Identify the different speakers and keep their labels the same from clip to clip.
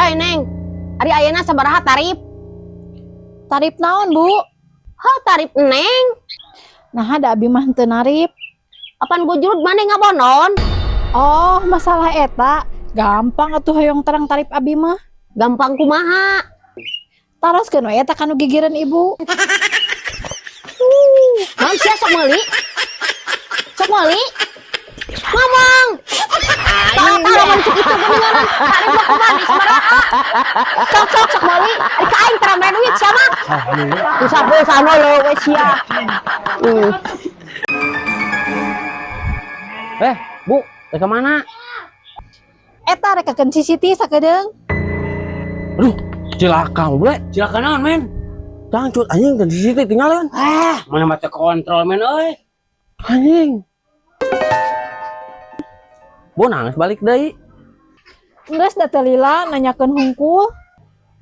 Speaker 1: Hei Neng, ari ayeuna sabaraha tarif?
Speaker 2: Tarif naon, Bu?
Speaker 1: Heuh, tarif Neng.
Speaker 2: Nah, ada abi mah henteu narif.
Speaker 1: Apan bujurut maneh ngabonon?
Speaker 2: Oh, masalah eta. Gampang atuh hoyong terang tarif abi mah.
Speaker 1: Gampang kumaha?
Speaker 2: Taroskeun we eta kanu gigireun ibu.
Speaker 1: Naon sia sok meuli? Sok meuli? Ngomong. Tah tah lamun cek itu geuningan tarif mah kumaha di sabaraha? Sok sok sok meuli. Ari ka aing tara mere duit sia mah. Usah sana leuwe sia.
Speaker 3: Eh, Bu, rek ka mana?
Speaker 2: Eta rek kakeun si Siti sakedeung.
Speaker 3: Aduh, cilaka bule.
Speaker 4: Cilaka naon, men?
Speaker 3: Cangcut anjing dan di situ tinggalan.
Speaker 4: Ah, mana mata kontrol, men euy.
Speaker 3: Anjing. Bu nangis balik deui.
Speaker 2: Geus da teu lila nanyakeun hungkul.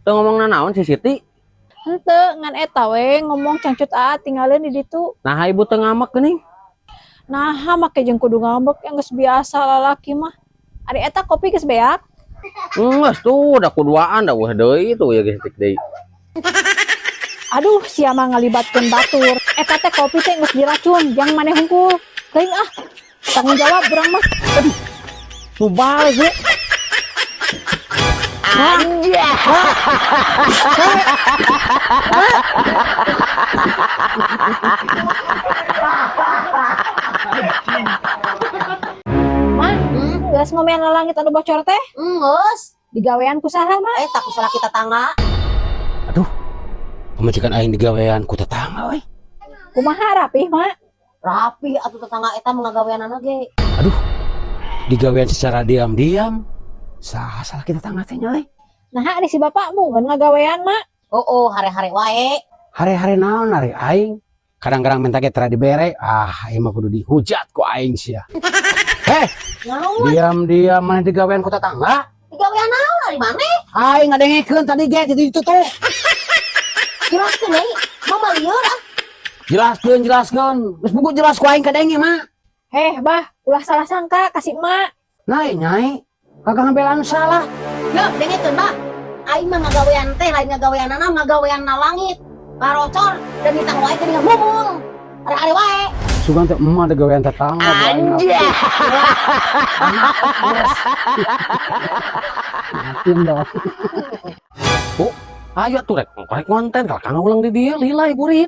Speaker 3: Teu ngomong nanaon si Siti.
Speaker 2: Henteu ngan eta we ngomong cangcut aa tinggalin di ditu.
Speaker 3: Nah, ibu teu ngambek geuning.
Speaker 2: Nah, make jeung kudu ngambek yang geus biasa lalaki mah. Ari eta kopi geus beak.
Speaker 3: Geus tuh, udah kuduaan da weuh deui tuh ya geus tik deui.
Speaker 2: Aduh, sia mah ngalibatkeun batur. Eta teh kopi teh geus diracun, jang maneh hungkul. Teuing ah. Tanggung jawab urang mah.
Speaker 3: Nu balik, Bu.
Speaker 2: Mah, geus ngomean lalangit anu bocor teh.
Speaker 1: Geus.
Speaker 2: Digawean ku saha, mah?
Speaker 1: Eh, tak ku salaki tetangga.
Speaker 4: Aduh. Pamajikan aing digawean ku tetangga euy.
Speaker 2: Kumaha rapih, Mak?
Speaker 1: Rapi atuh tetangga eta mah ngagaweanana ge.
Speaker 4: Aduh. Digawean secara diam-diam. Saha salaki tetangga teh nya euy?
Speaker 2: Nah, ari si bapakmu kan ngagawean, Mak.
Speaker 1: Oh, oh, hare-hare wae.
Speaker 4: Hare-hare naon ari aing? Kadang-kadang minta ge tara dibere. Ah, aing mah kudu dihujat ku aing sia. Heh,
Speaker 1: Naon?
Speaker 4: diam-diam maneh digawean ku tetangga?
Speaker 1: Digawean naon ari maneh?
Speaker 4: Aing ngadengekeun tadi ge di ditu tuh.
Speaker 1: Jelaskeun deui. Mama lieur ah.
Speaker 4: Jelaskeun, jelaskeun. Geus buku jelas ku aing kadenge, Mak.
Speaker 2: Heh, bah, ulah salah sangka kasih emak.
Speaker 4: Nyai, nyai. Kagak ngabelaan salah.
Speaker 1: Yo, dengekeun, Bah. Aing mah ngagawean teh lain ngagaweanana ngagawean na langit. Parocor dan ditang wae geuning ngomong. Hare-hare wae.
Speaker 4: Sugan teh emak ada gawean tetangga. Anjir. Yakin dong.
Speaker 3: Bu, ayo tuh rek rek konten kalau kang ulang di dia lila ibu rit.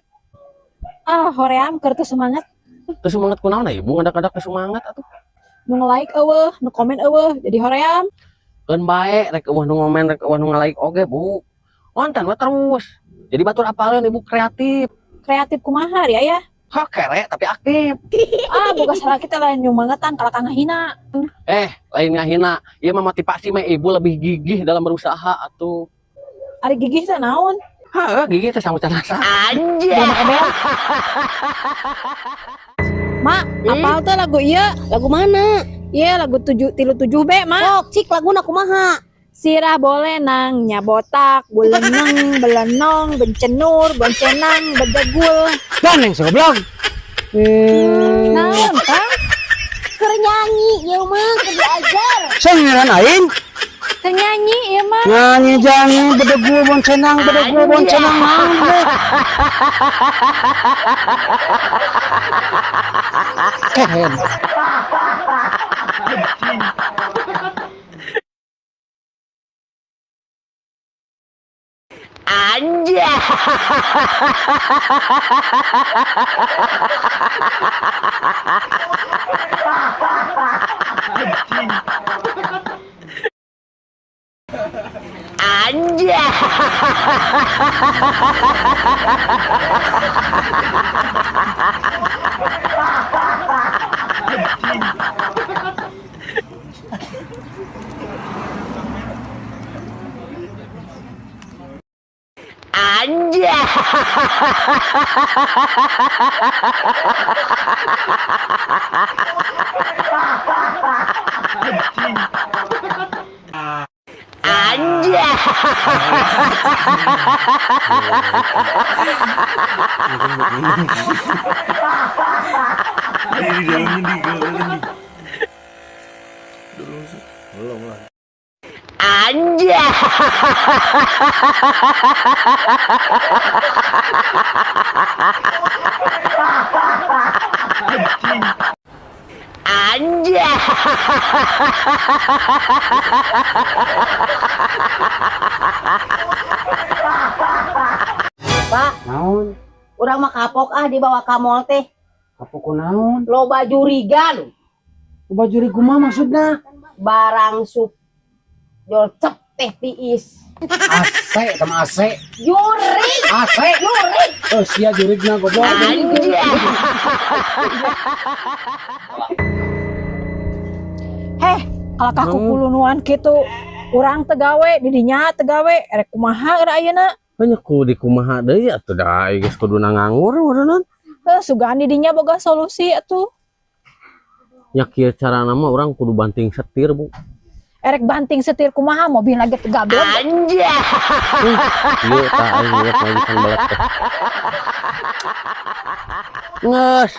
Speaker 2: Ah, hoream keur teu semangat.
Speaker 3: Teu semangat kunaon ibu ngadak-ngadak teu semangat atuh.
Speaker 2: Nu nge-like eueuh, nu komen eueuh, jadi hoream.
Speaker 3: Keun bae rek eueuh nu ngomen rek eueuh nu nge-like oge, Bu. Konten we terus. Jadi batur apaleun ibu kreatif.
Speaker 2: Kreatif kumaha ari aya?
Speaker 3: Hah, kere tapi aktif.
Speaker 2: Ah, boga salaki teh lain nyumangetan kalah ka ngahina.
Speaker 3: Eh, lain ngahina. Ieu mah motivasi mah ibu lebih gigih dalam berusaha atuh.
Speaker 2: Ari gigih teh naon?
Speaker 3: Hah, gigih teh sama canasa.
Speaker 2: Drama ebel. Mak, apal teh lagu ieu?
Speaker 1: Lagu mana?
Speaker 2: Ieu lagu 7 37 B, Mak.
Speaker 1: Sok, cik laguna kumaha?
Speaker 2: Sirah bolenang, nya botak, buleneng, belenong, bencenur, boncenang, bedegul.
Speaker 4: Ganeng segoblok.
Speaker 2: Naon, Kang?
Speaker 1: Keur nyanyi ieu mah keur diajar.
Speaker 4: Sengeran aing.
Speaker 2: Teu nyanyi ieu mah.
Speaker 4: Nyanyi jangan bedegul boncenang bedegul boncenang naon teh. Kehen.
Speaker 5: Di dalam di. Belum lah.
Speaker 3: Anjay. Anjay.
Speaker 5: Pak,
Speaker 4: Naon?
Speaker 5: urang mah kapok ah dibawa ka mall teh.
Speaker 4: Apa ku naon?
Speaker 5: Loba jurigan,
Speaker 4: Loba jurig kumaha maksudna?
Speaker 5: Barang sup jol cep teh tiis.
Speaker 4: AC sama AC.
Speaker 5: Jurig,
Speaker 4: AC.
Speaker 5: Jurig.
Speaker 4: Oh, sia jurigna, goblok.
Speaker 3: Anjay.
Speaker 2: Heh, kalau kaku kulunuan kitu, urang teu gawe, didinya teu gawe, erek kumaha geura ayeuna?
Speaker 3: Hanya ku di kumaha deui atuh, da geus kuduna nganggur meureunnan.
Speaker 2: Heuh, sugan didinya boga solusi atuh.
Speaker 3: Nya kieu carana mah urang kudu banting setir, Bu.
Speaker 2: Erek banting setir kumaha, mobil lagi teu gablek.
Speaker 3: Anjay. Ieu tah aing lihat majikan belet teh. Nges.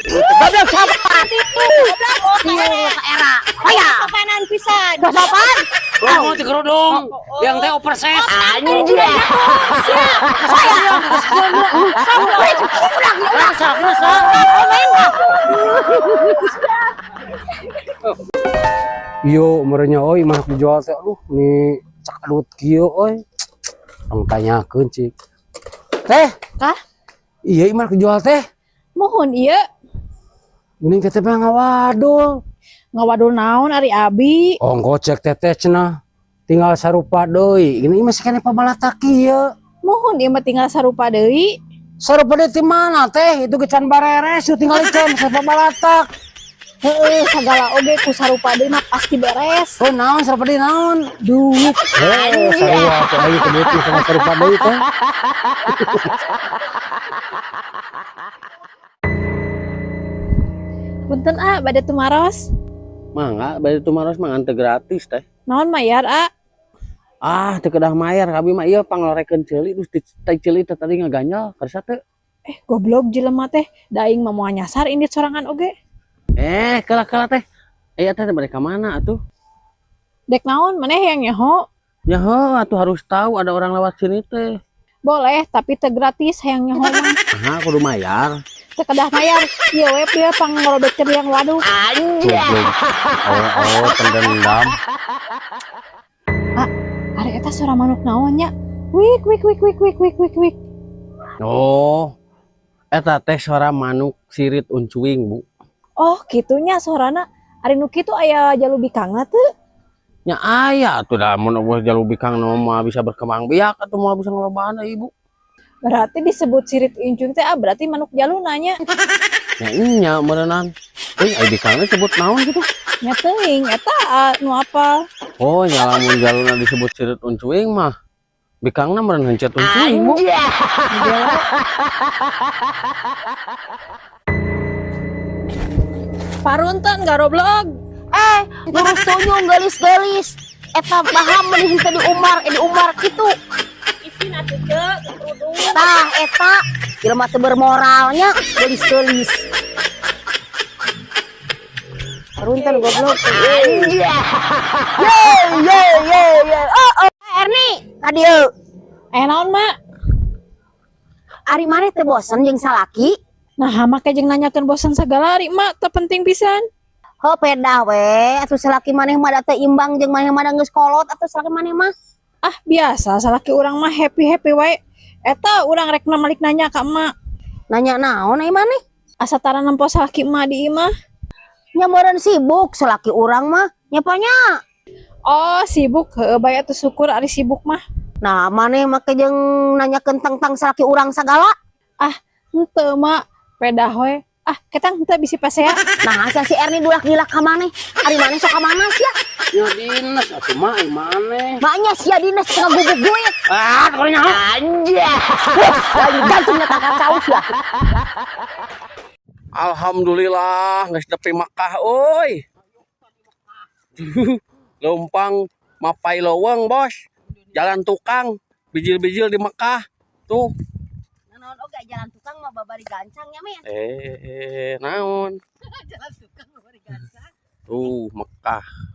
Speaker 5: Goblok siapa? Sieu ka era. Aya.
Speaker 1: Sopanan pisan.
Speaker 5: Sopan.
Speaker 4: Oh, di kerudung. Yang teh operses.
Speaker 5: Anjay. Saya.
Speaker 4: Rasa, rasa. Yo, merenya oi mah dijual teh, aduh, nih cak alut kieu oi. Tong tanyakeun cik. Teh.
Speaker 2: Kah?
Speaker 4: Iya, imah dijual teh.
Speaker 2: Mohon ieu.
Speaker 4: Mending teteh mah ngawadul.
Speaker 2: Ngawadul naon ari abi?
Speaker 4: Ongko cek teteh cenah. Tinggal sarupa deui. Ini masih keneh pabalatak kieu.
Speaker 2: Mohon ieu mah tinggal sarupa deui.
Speaker 4: Sarupa deui ti mana teh? Itu ge can bareres, tuh tinggal can sarupa balatak.
Speaker 2: Heeh, sagala oge ku sarupa deui mah pasti beres.
Speaker 4: Oh, naon sarupa deui naon?
Speaker 2: Duit.
Speaker 4: Eh, sarua tuh ayo ke duit sama sarupa deui teh.
Speaker 2: Punten ah, bade tumaros.
Speaker 3: Mangga bade tumaros mah teu gratis teh.
Speaker 2: Naon mayar ah?
Speaker 3: Ah, teu kedah mayar abi mah, ieu panglorekeun ceuli, terus di tai ceuli teh tadi ngaganyal karsa teu.
Speaker 2: Eh, goblok jelema teh, da aing mah moal nyasar indit sorangan oge.
Speaker 3: Eh, kala-kala teh. Eh, teh bade ka mana atuh?
Speaker 2: Dek naon maneh yang nyaho?
Speaker 3: Ya heuh atuh, harus tahu ada orang lewat sini teh.
Speaker 2: Boleh, tapi teu gratis hayang nyaho mah.
Speaker 3: Aha, kudu mayar.
Speaker 2: Teu kedah mayar. Ieu we dia pangrobek yang waduk.
Speaker 3: Goblok. Oh, pendendam.
Speaker 2: Ari eta suara manuk naon nya? Wik wik wik wik wik wik wik wik.
Speaker 3: Oh. Eta teh suara manuk sirit uncuing, Bu.
Speaker 2: Oh, kitunya suarana. Ari nu kitu aya jalu bikangna teu?
Speaker 3: Nya aya atuh, da mun eueuh jalu bikang mah bisa berkembang biak atuh, moal bisa ngalobaan ibu.
Speaker 2: Berarti disebut sirit incung teh ah, berarti manuk jaluna nya.
Speaker 3: Nya nya meureunan. Euy, ai bikangna disebut naon gitu?
Speaker 2: Nya teuing eta ah, nu apa?
Speaker 3: Oh, nya lamun jaluna disebut sirit uncuing mah bikangna meureun hencet uncuing, Bu.
Speaker 2: Parunten garoblog.
Speaker 1: Eh, lurus tunyung gelis-gelis. Eta baham meuni henteu di umar, eh di umar kitu.
Speaker 2: Isin atuh ceu, kerudung.
Speaker 1: Tah eta jelema teu bermoralnya, gelis-gelis. Runten goblok. Ye ye ye ye. Oh, oh. Erni, ka dieu.
Speaker 2: Eh, naon, Mak?
Speaker 1: Ari maneh teu bosen jeung salaki?
Speaker 2: Nah, make jeung nanyakeun bosan sagala ari mak, teu penting pisan.
Speaker 1: Ho pedah we, atuh salaki maneh mah da teu imbang jeung maneh mah, da geus kolot atuh salaki maneh mah.
Speaker 2: Ah, biasa salaki urang mah happy-happy wae. Eta urang rek malik nanya ka emak.
Speaker 1: Nanya naon ai maneh?
Speaker 2: Asa tara nempo salaki emak di imah.
Speaker 1: Nya meureun sibuk salaki urang mah. Nya nya.
Speaker 2: Oh, sibuk, heueuh bae atuh, syukur ari sibuk mah.
Speaker 1: Nah, maneh make jeung nanyakeun tentang salaki urang sagala.
Speaker 2: Henteu, Mak, pedah we. Ah, ketang henteu bisi pasea.
Speaker 1: Nah, asa si Erni dulak-dilak ka maneh? Ari maneh sok ka mana sia?
Speaker 4: Nya dinas atuh mah ai maneh.
Speaker 1: Maknya sia dinas ngagubuk duit.
Speaker 4: Ah, kalau nyaho.
Speaker 1: Anjay. Lagi gantungnya tak kacau sia.
Speaker 3: Alhamdulillah geus nepi Makkah euy. Leumpang mapai leuweung, Bos. Jalan tukang bijil-bijil di Mekah. Tuh.
Speaker 1: Naon oge jalan tukang mah babari gancang nya men.
Speaker 3: Eh, naon? Tuh, Mekah.